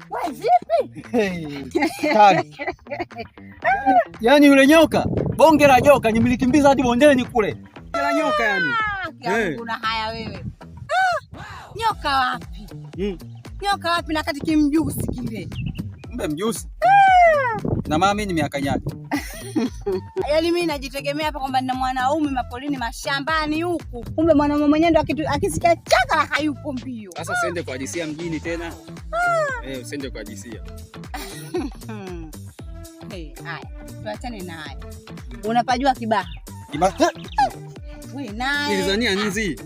Wewe vipi? Hey, kali. Yaani yule nyoka, bonge la joka nimelikimbiza hadi bondeni kule. Bonge la nyoka yani. Ah, kuna haya wewe. Ah, nyoka wapi? Nyoka wapi na kati kimjusi kile? Kumbe mjusi. Na mama mimi nimeakanyaga. Yaani mimi najitegemea hapa kwamba nina mwanaume mapolini mashambani huku. Kumbe mwanaume mwenyewe ndo akisikia chaka hayupo mbio. Sasa usiende kwa jisia mjini tena. Usiende kwa jisia. Hey, haya, tuachane na haya. Unapajua Kibaha? Kibaha? Wewe naye. Nilizania nzi.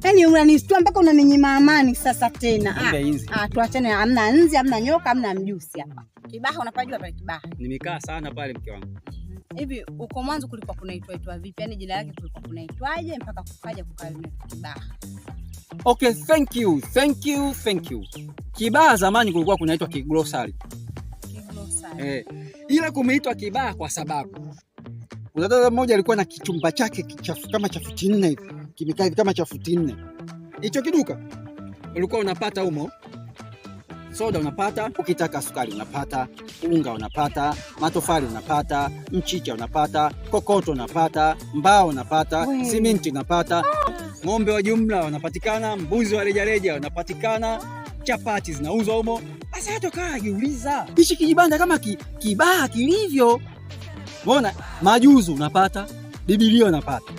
Yaani unanistua mpaka unaninyima amani sasa tena. Ah, tuachane, hamna nzi, hamna nyoka, hamna mjusi hapa. Kibaha unapajua pale Kibaha? Nimekaa sana pale mke wangu. Hivi uko mwanzo kulikuwa kunaitwa vipi? Yaani jina lake kulikuwa kunaitwaje mpaka kukaja kukawa Kibaha? Okay, thank you. Thank you, thank you. Kibaha zamani kulikuwa kunaitwa Kiglosari. Kiglosari. Ila kumeitwa Kibaha kwa sababu kuna dada mmoja alikuwa na kichumba chake kichafu kama cha futi 4 hivi. Kimekaa hivi kama cha futi 4. Hicho kiduka ulikuwa unapata humo soda unapata, ukitaka sukari unapata, unga unapata, matofali unapata, mchicha unapata, kokoto unapata, mbao unapata, simenti unapata, ng'ombe wa jumla wanapatikana, mbuzi wa rejareja wanapatikana, chapati zinauzwa humo. Sasa watu wakajiuliza, hichi kijibanda kama Kibaha kilivyo. Umeona? Majuzu unapata, Biblia unapata.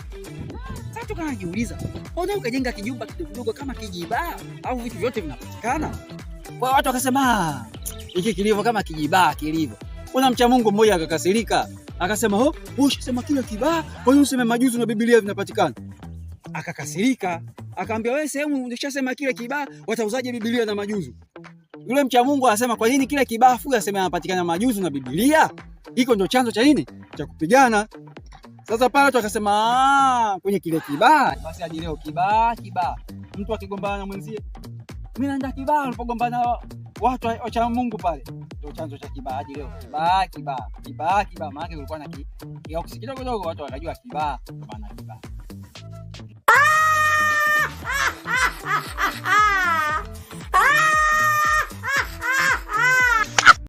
Sasa tukajiuliza, mbona ukajenga kijumba kidogo kidogo kama Kijibaha au vitu vyote vinapatikana? Kwa watu wakasema, hiki kilivyo kama Kijibaha kilivyo. Kuna mcha Mungu mmoja akakasirika, akasema, "Oh, ushasema kile Kibaha, kwa nini useme majuzu na Biblia vinapatikana?" Akakasirika, akaambia, "Wewe sehemu ulishasema kile Kibaha, watauzaje Biblia na majuzu?" Yule mcha Mungu anasema, "Kwa nini kile Kibaha fuga asema yanapatikana majuzu na Biblia?" Iko ndio chanzo cha nini? Cha kupigana. Sasa pale watu wakasema, kwenye kile Kibaha, basi hadi leo Kibaha, Kibaha. Mtu akigombana na mwenzie, mimi naenda Kibaha, walipogombana watu wa Mungu pale. Ndio chanzo cha Kibaha hadi leo. Kibaha, Kibaha, Kibaha, Kibaha. Maana kulikuwa na kioksi kidogo kidogo watu wakajua Kibaha, maana Kibaha.